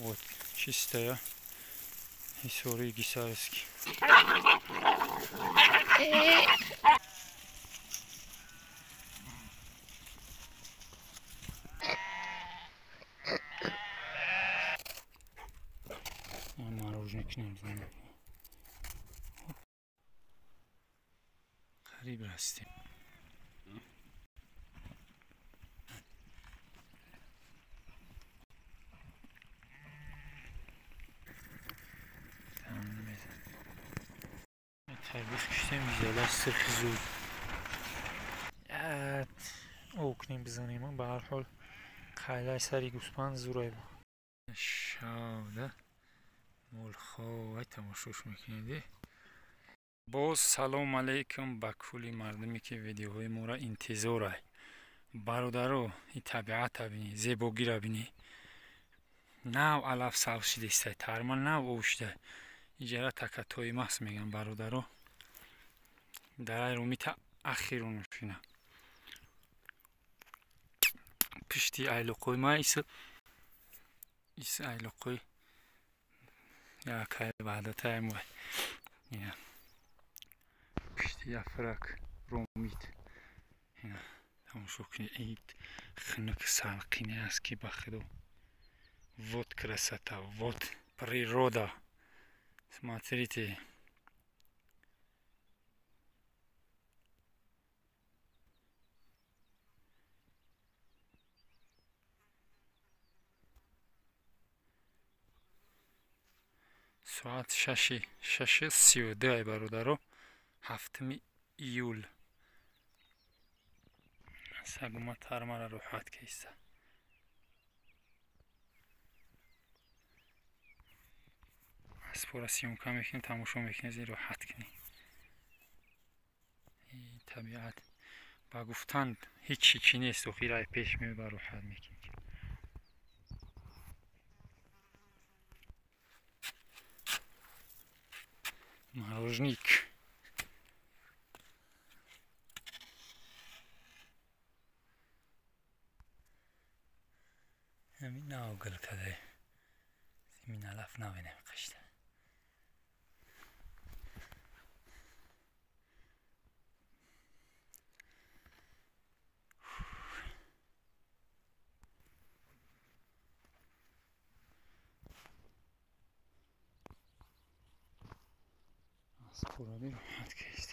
Вот, чистая. Ҳисори Гисарский. Мороженое намезанем. Қариб расидем. Тарбуз киштем, зиёда сирхи зуд. Окнем бизанем, ба ҳар ҳол қайлаи сари гӯспанд зурай. Шавда молхо тамошош мекунед. Боз салом алейкум ба кулли мардуме ки видеоҳои моро интизорай. Бародаро, ин табиата бинӣ, зебогиро бинӣ. Нав алаф сабз шидистай, тарма нав об шида. Иҷара такатои маҳз меган бародаро. Дарай румита ахирун шина. Пишти айлуқои ма ис айлуқои якай ваҳдатаи мо. Ина. Пишти яфрак румит. Ина тамошо кунед, ин хунук салқине аст ки ба худо. Вот красота, вот природа. Смотрите. Соат 6:32 бародаро, 7 июл. Сагума тармара роҳат киста. Аспора съёмка мекунем, тамошо мекунем, зеро роҳат кунем. Ин табиат ба гуфтан ҳеҷ чӣ нест, охир ай пеш меояд ба роҳат мекунем. Морожник. Ҳамин нав гул кадай. Зимин алаф навинем қишта. Аспораби роҳат кист.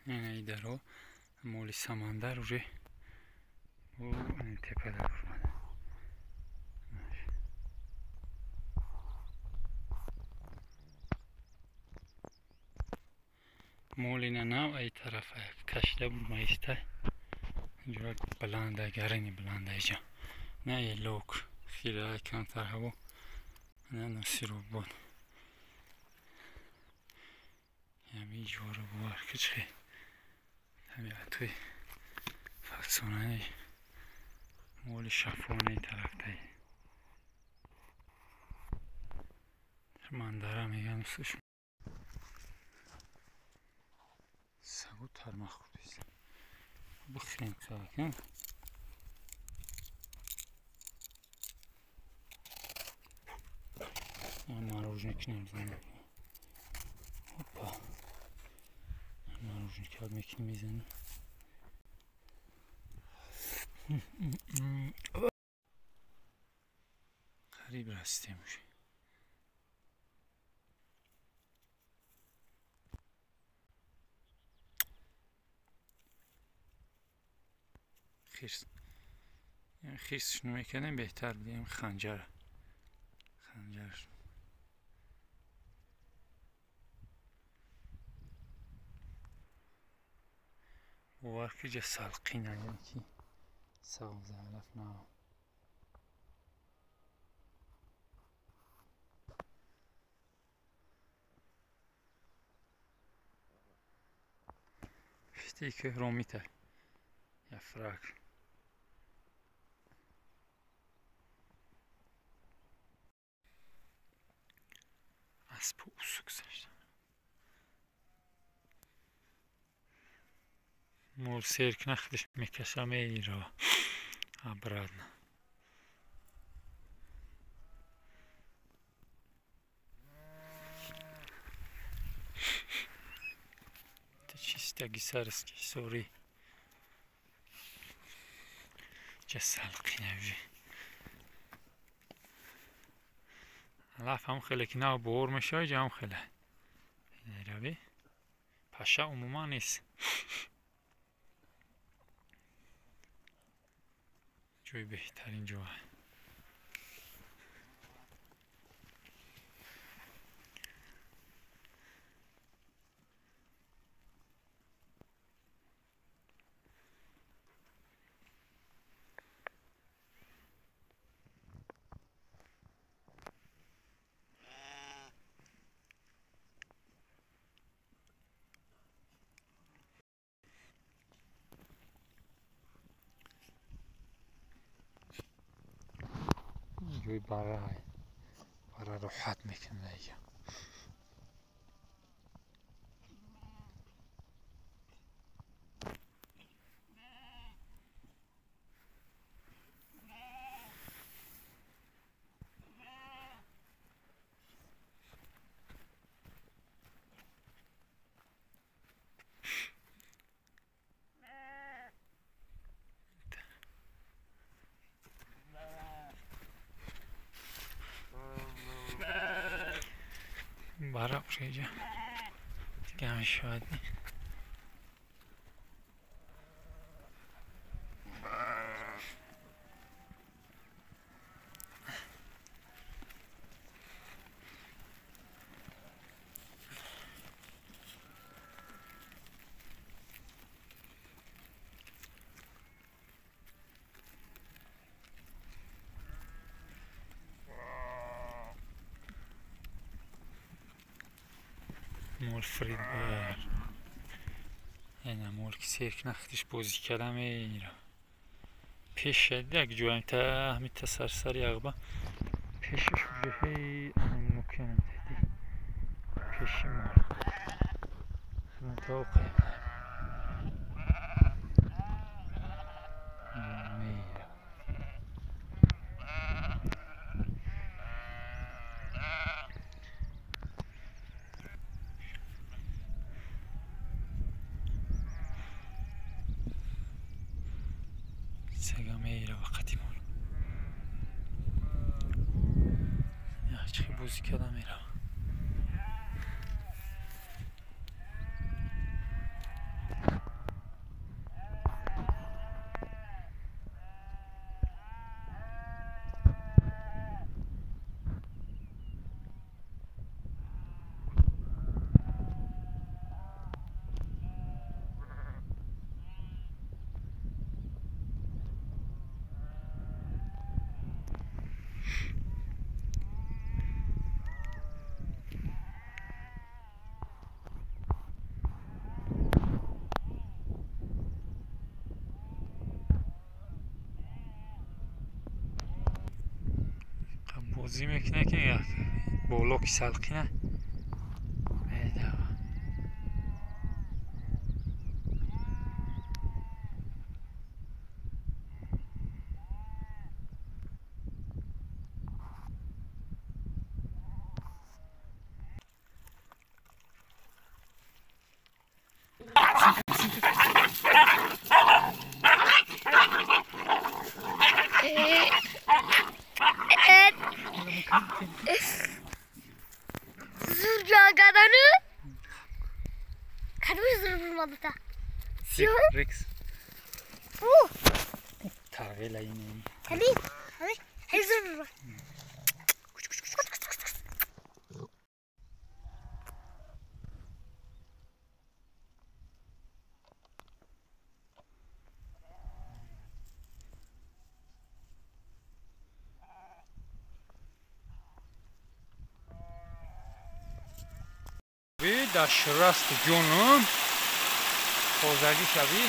Ина идаро моли самандар уже тепа дар омада. Молина нав ай тарафа кашида бурмаиста. Инҷо баланда гарини баланда иҷа. На элок хира камтар ҳаво. На Насиробод. Ҳамин ҷоро бовар кичхе. Табиатҳои афсонаи моли шафонаи тарафтай. Мандара меган суш. Сагу тарма хӯрдист. Бихӯрем калакам. Мороженое намезанем. Опа. Мороженое мекунем мезанем. Қариб расидем уже. Хирс. Хирсш намекардем беҳтар буд. Ханҷар. Ханҷар. Бовар ки ҷа салқина, яъне ки сабза алаф на. Пишти кӯҳро мита яфрак. Аспу усу гузашта. Мол сер кина худаш мекаша мерава обратно. Это чисто гисарский сори. Ҷа салқина уже. Алаф ҳам хеле ки нав бор мешавад, ҷа ҳам хеле. Меравӣ. Паша умуман нест. Ҷои беҳтарин ҷо. Ҷои бара бара роҳат мекунад инҷа. Бара уже дига мешавад. Мол фрид бар. Ина мол ки сер кина худаш бозӣ карда мера. Пеш як ҷоям та ҳамита сарсари ағба пешаш уже ҳей мумкин деди. Пеши мол. Хидмат оқем. Мера. Сага мера вақти мол. Чӣ бозӣ карда мерава. Бозӣ мекунад ки боло ки салқина медава. Rex. Tarvela yine. Hadi, hadi, hadi zor. Дашраст ҷонум тозагӣ шавӣ.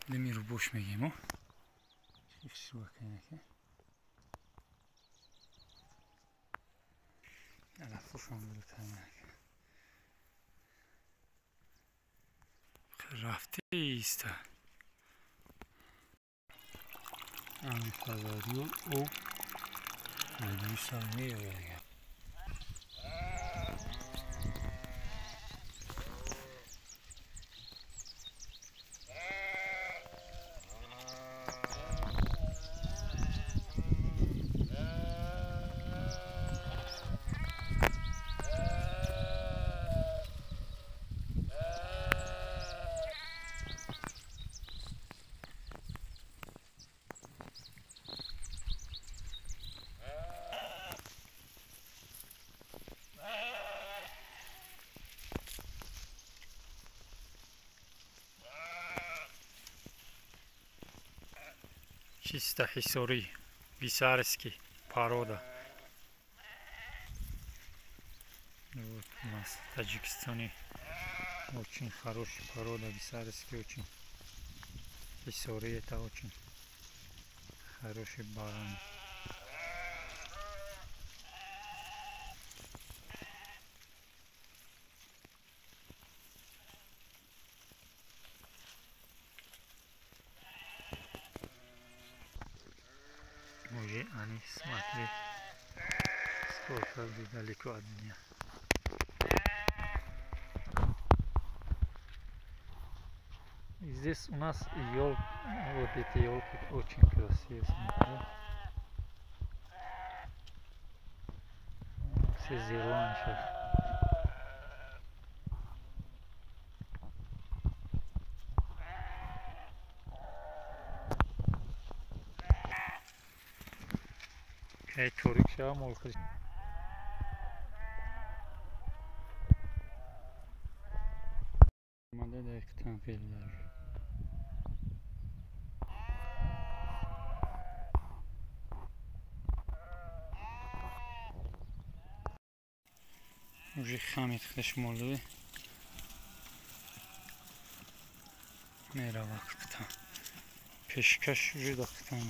Демиру бош мегем, о? Рафтиста. Ами фазариёл об медуса меояд. Чисто Хисори, Гисарский порода. Вот у нас в Таджикистане очень хорошая порода гисарский, очень Хисори, это очень хороший баран. Уже они, смотри, сколько далеко от меня. И здесь у нас елки, вот эти елки очень красивые, смотри. Все зеленые сейчас. Эй, торик шава молхиш. Уже хамид худаш молдавӣ мерава қитам пешкаш уже дақтам.